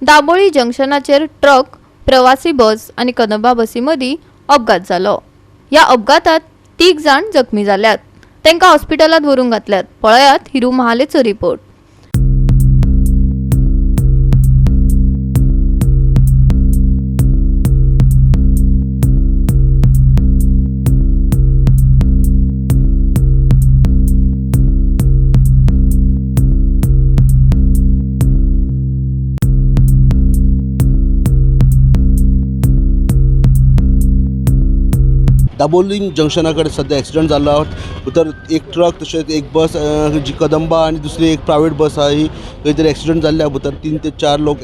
Dabolim जंक्शनाचेर truck, प्रवासी बस आनी कदंबा बसी मदीं अपघात जालो. ह्या अपघातात तीग जाण जखमी जाल्यात. तांकां हॉस्पिटलांत व्हरून घातल्यात. पळयात हिरू महालेचो रिपोर्ट. दाबोलीम जंक्शना कडेन सद्या एक्सिडंट जाल्लो आहा. तर एक ट्रक तशेंच एक बस जी कदंबा आनी दुसरी एक प्रायवेट बस आहा, ही खंय तरी एक्सिडंट जाल्ले आहा. भितर 3 ते 4 लोक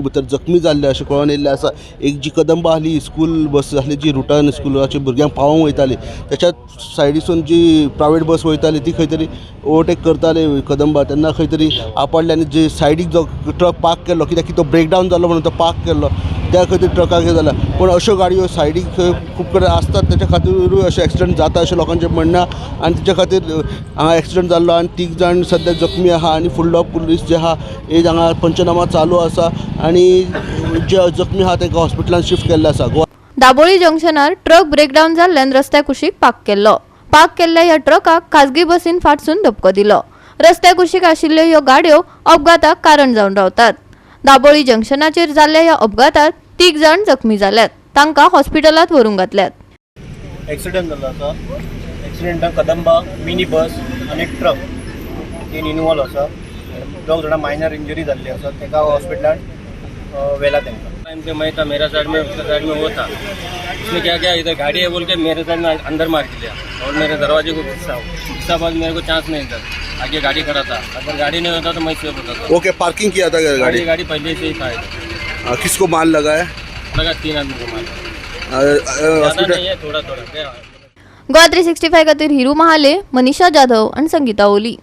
भितर जखमी जाल्ले अशें कळोन येयल्लें आसा. एक जी कदंबा आहली स्कूल बस आहली, जी रुटान स्कुलाच्या भुरग्यांक पावोवंक वयताली, त्याच्याच सायडीसून जी प्रायवेट बस वयताली ती खंय तरी ओवरटेक करताली कदंबा, तेन्ना खंय तरी आपडले आनी जे सायडीक जो ट्रक पार्क केल्लो, कित्याक की तो ब्रेकडावन जाल्लो म्हणून तो पार्क केल्लो, त्या खातीर ट्रकाक हें जालां. पूण अश्यो गाडयो सायडीक खूब कडेन आसतात, तेच्या खातीरूय अशें एक्सिडंट जाता अशें लोकांचें म्हणणें आहा. आनी तेच्या खातीर हांगा एक्सिडंट जाल्लो आनी 3 जाण सद्या जखमी आहा. आनी फुडलो पुलीस जे आहा हे हांगा पंचनामा चालू आसा आनी जे जखमी आहा तांकां हॉस्पिटलान शिफ्ट केल्ले आसा. गोवा दाबोळी जंक्शनार ट्रक ब्रेकडावन जाल्ल्यान रस्त्या कुशीक पार्क केल्लो. पार्क केल्ल्या ह्या ट्रकाक खाजगी बसीन फाटसून धपको दिलो. रस्त्या कुशीक आशिल्ल्यो ह्यो गाडयो अपघाताक कारण जावन रावतात. दाबोळी जंक्शनाचेर जाल्ल्या ह्या अपघातात 3 जाण जखमी जाल्यात. तांकां हॉस्पिटलांत व्हरून घातल्यात. एक्सिडंट जाल्लो आसा. एक्सिडंटान कदंबा, मिनी बस आनी ट्रक तीन इनवॉल्व आसा. 2 जाणां मायनर इंजरी जाल्ली आसा, ताका हॉस्पिटलान व्हेला तांकां. टाइम पे मैं था, मेरा साइड में उसका साइड में वो था. उसने क्या किया, इधर गाड़ी है बोल के मेरे साइड में अंदर मार दिया और मेरे दरवाजे को घिसा. घिसा बाद मेरे को चांस नहीं था, आगे गाड़ी खड़ा था. अगर गाड़ी नहीं होता तो मैं सेफ होता था. ओके, पार्किंग किया था गाड़ी? गाड़ी गाड़ी पहले से ही था इधर. किसको माल लगा है? लगा 3 आदमी को मार. ज़्यादा हॉस्पिटल नहीं है, थोड़ा थोड़ा क्या. गोवा 365 खातीर हिरू महाले, मनीषा जाधव आनी संगीता ओली.